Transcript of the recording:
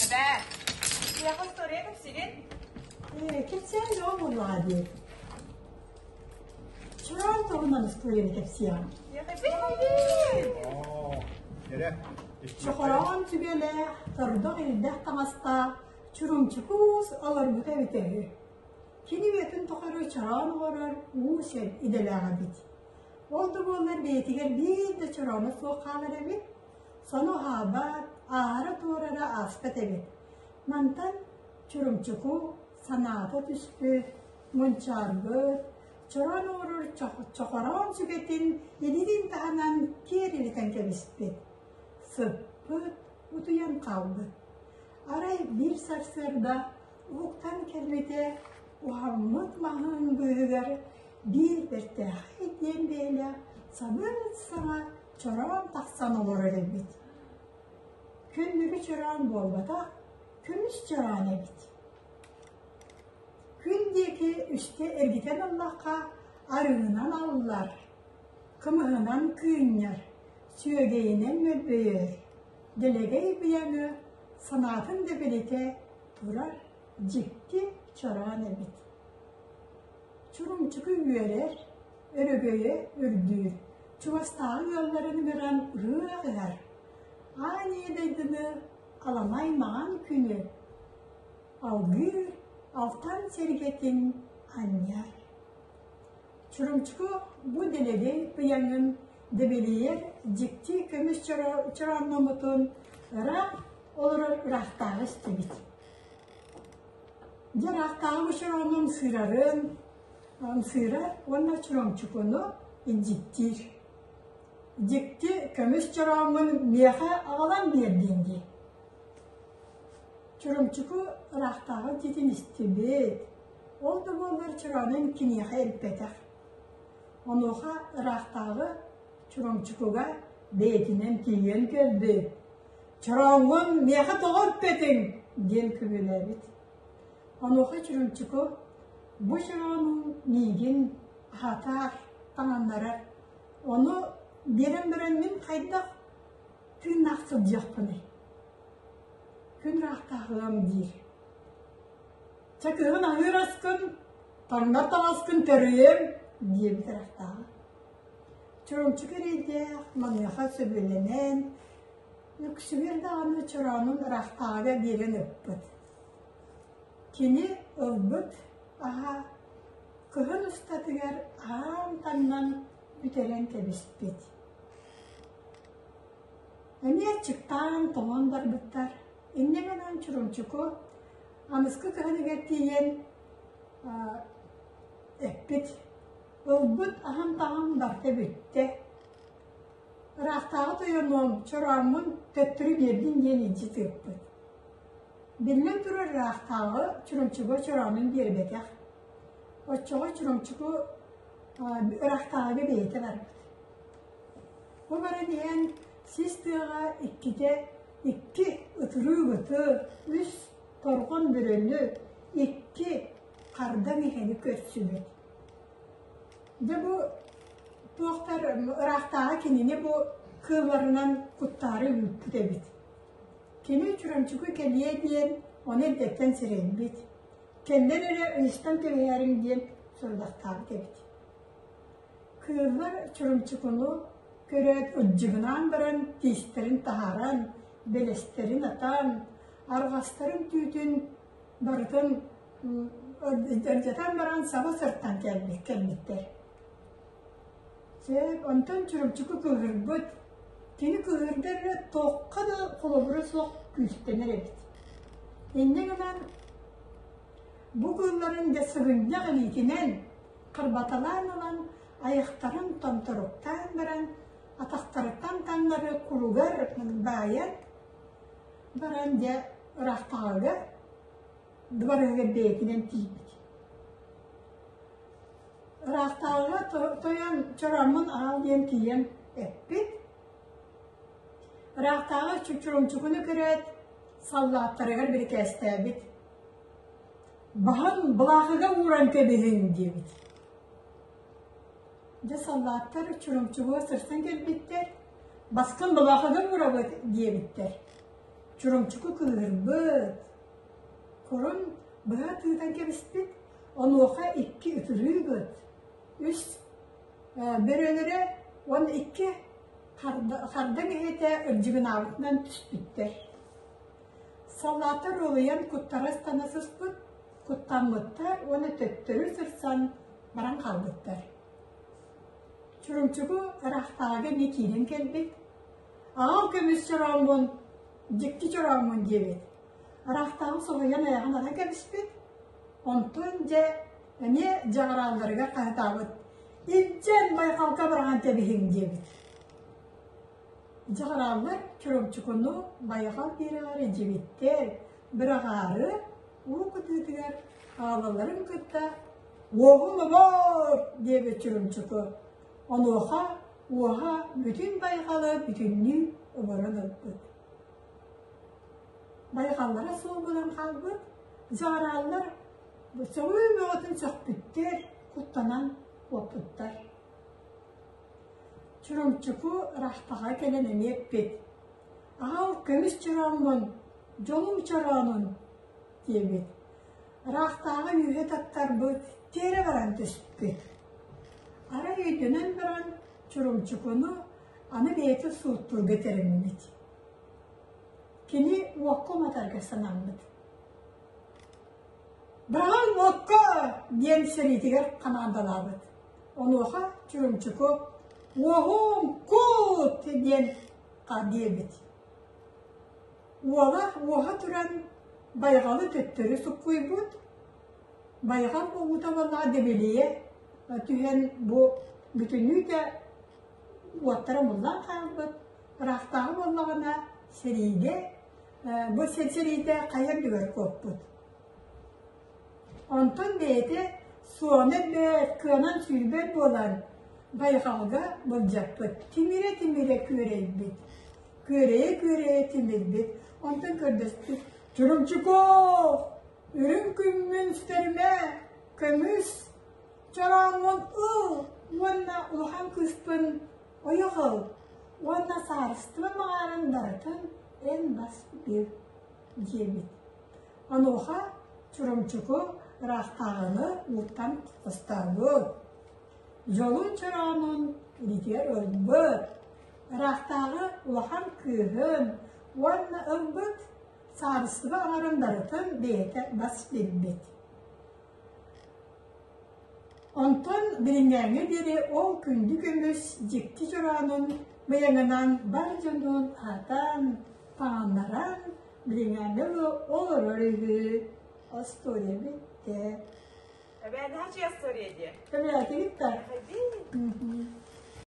Эбээ, киһиэхэ история кэпсигин? Ээ, кэпсээн бөҕө буоллаҕа дии. Чороон туһунан историяны кэпсиэҕим. Чохороон түгэлээх, тордох ирдэх таҥастаах, чурумчукуус олорбута эбитэ үһү. Кини үйэтин тухары чороон оҥорор уу сир идэлээх эбит. Ол да буоллар бэйэтигэр биир да чорооно суох хаалар эбит. Сону аһаабат, ааһара-туорара ааспат эбит. Мантан Чурумчуку санаата түспүт, мунчаарбыт, чороон оҥорор чохороон сүгэтин илиитин таһынан киэр илитэн кэбиспит. Сыппыт, утуйан хаалбыт. Арай биир сарсыарда уһуктан кэлбитэ, уһаммыт маһын быыһыгар биир бэртээхэй диэн бэйэлээх сабыс-саҥа чороон тахсан олорор эбит. Күннүгү чороон буолбатах, көмүс чороон эбит. Күн диэки үстэ эргитэн ыллахха, арыынан аллар, кымыһынан кыынньар, сүөгэйинэн мөлбөйөр, дэлэгэй быйаҥы санаатын да билитэ турар дьикти чороон эбит. Чурумчуку үөрэр, өрөгөйө үрдүүр, чугастааҕы ыалларын ыҥыран ырыа ыһар, аан ийэ дойдуну аламай маҥан күнү алгыыр, алтан сэргэтин анньар. Чурумчуку бу дэлэгэй быйаҥын дэбилийэр дьикти көмүс чороонноммутун ыраах олорор ыраахтааҕы истибит. Дьэ ыраахтааҕы бу чороону ымсыырарын ымсыырар уонна чуромчукуну илдьиттиир. Дьикти көмүс чорооммун миэхэ аҕалан биэрдиҥ дии. Чурумчуку ыраахтааҕы дьиэтин истибит, ол да буоллар чороонун киниэхэ илпэтэх. Онуоха ыраахтааҕы Чурумчукуга бэйэтинэн тиийэн кэлбит. «Чорооҥҥун миэхэ тоҕо эппэтиҥ?» диэн күбүлээбит. Онуоха Чурумчуку «Бу чороонуҥ миигин аһатар, таҥыннарар, ону биэрэн баран мин хайдах тыыннаах сылдьыахпыный? Күн ыраахтааҕыам диир. Чэ кыһын аһыыр аскын, таҥнар таҥаскын төрүөм диэбит ыраахтааҕы. Чурумчук эрэйдээх маныаха сөбүлэнэн, үксүгэр даҕаны чороонун ыраахтааҕыга биэрэн ыппыт. Кини ылбыт аһа кыһын устатыгар аан таҥнан бүтэрэн кэбиспит. Эмиэ аччыктаан тоҥон барбыттар. Инньэ гынан Чурумчуку аныскы кыһыныгар тиийэн эппит: «Ылбыт аһым-таҥаһым барыта бүттэ. Ыраахтааҕы тойонуом, чорооммун төттөрү биэрдин» диэн илдьи тыыппыт. Биллэн турар, ыраахтааҕы Чурумчуга чороонун биэрбэтэх. Оччоҕо Чурумчуку ыраахтааҕыга бэйэтэ барбыт. Бу баран иһэн сис тыаҕа иккитэ икки ытырыык ыты, үс торҕон бөрөнү, икки хардаҥ эһэни көрсүбүт. Дьэ бу туохтар ыраахтааҕы кинини бу кыылларынан куттаары ыыппыт эбит. Кини Чурапчыга кэлиэ диэн ону эрдэттэн сэрэйбит. Кэллэр эрэ ыйыстан кэбиһээриҥ диэн сорудахтаабыт эбит. Кыыллар Чурумчукуну көрөөт ырдьыгынаан баран тиистэрин таһааран, бэлэстэрин атан, арҕастарын түүтүн барытын ырдьатан баран саба сыртан кэлбиттэр. Сөп, онтон Чурумчуку кыыһырбыт. Кини кыыһырда эрэ туохха да холобура суох күүстэнэр эбит. Инньэ гынан бу кыылларын дьэ сыгынньах илиитинэн харбаталаан ылан, айахтарын томторуктаан баран, атахтарыттан таҥнары куругар баайан баран дьэ ыраахтааҕыга дыбарыһыгар бэйэтинэн тиийбит. Ыраахтааҕыга тойон чорооммун аҕал диэн тиийэн эппит. Ыраахтааҕы чурумчукуну көрөөт, саллааттарыгар бирикээстээбит. Баһын былаахыга ууран кэбиһиҥ диэбит. Дьэ саллааттар Чурумчуга сырсан кэлбиттэр. Баскын балаахыга уурабыт диэбиттэр. Чурумчуку кыыһырбыт, курун быһа тыытан кэбиспит, онуоха икки ытырыыгыт, үс бөрөлөрө уонна икки хардаҥ эһэтэ ырдьыгынаабытынан түспүттэр. Саллааттар уолуйан куттара ыстана сыспыт, куттаммыттар уонна төттөрү сырсан баран хаалбыттар. Чурумчуку ыраахтааҕыга эмиэ киирэн кэлбит. Аҕал көмүс чорооммун, дьикти чорооммун диэбит. Ыраахтааҕы соһуйан айаҕын аһан кэбиспит. Онтон дьэ эмиэ дьаҕараалларыгар хаһытаабыт. Илдьэн байҕалга быраҕан кэбиһиҥ диэбит. Дьаҕарааллар Чурумчукуну байҕал биэрэҕэр илдьибиттэр, быраҕаары уу кытыытыгар аҕалалларын кытта «Уоһун обоор!» диэбит Чурумчуку. Онуоха уоһа бүтүн байҕалы бүтүннүү оборон ылбыт. Байҕаллара суох буолан хаалбыт, дьаҕарааллар сөҕүү бөҕөтүн сөхпүттэр, куттанан куоппуттар. Чурумчуку ыраахтаҕа кэлэн эмиэ эппит: «Аҕал көмүс чорооммун, дьолум чороонун» диэбит. Ыраахтааҕы үүһэ таттарбыт, тиэрэ баран түспүт. Арай өйдөнөн баран Чурумчукуну аны бэйэтэ сууттуурга тэриммит. Кини уокка уматарга санаммыт. «Быраҕан уокка!» диэн сэриитигэр хамаандалаабыт. Онуоха Чурумчуку «Уоһум кут!» диэн диэбит. Уола уоһа туран байҕалы төттөрү суккуйбут. Байҕал уута буоллаҕа дэбилийэ түһэн бу бүтүннүүтэ уоттара умуллан хаалбыт. Ыраахтааҕы буоллаҕына сэриигэ бу сир сэриитэ хайа үрдүгэр куоппут. Онтон бэйэтэ суона өлбөт, кыанан сүүрбэт буолан байҕалга былдьаппыт. Тимирэ-тимирэ күөрэйбит. Күөрэйэ-күөрэйэ тимирбит. Онтон көрдөспүт: «Чурумчуков, үрүҥ күммүн сүтэримэ, көмүс чорооммун ыл уонна улахан кыыспын ойох ыл уонна саарыстыба маҕаарын барытын эн бас бил» диэбит. Онуоха Чурумчуку ыраахтааҕыны ууттан хостообут. Дьолун чороонун илиитигэр ылбыт. Ыраахтааҕы улахан кыыһын уонна ылбыт саарыстыба аҥарын барытын бэйэтэ бас билбит. Онтон билиҥҥээҥҥэ диэри ол күндү көмүс дьикти чороонун быйаҥынан бар дьонун аһатан, таҥыннаран билиҥҥээҥҥэ олорор үһү. Остуоруйа бүттэ. Эбээ, наһаа үчүгэй история дии. Сөбүлээтигит да? Хайдыы.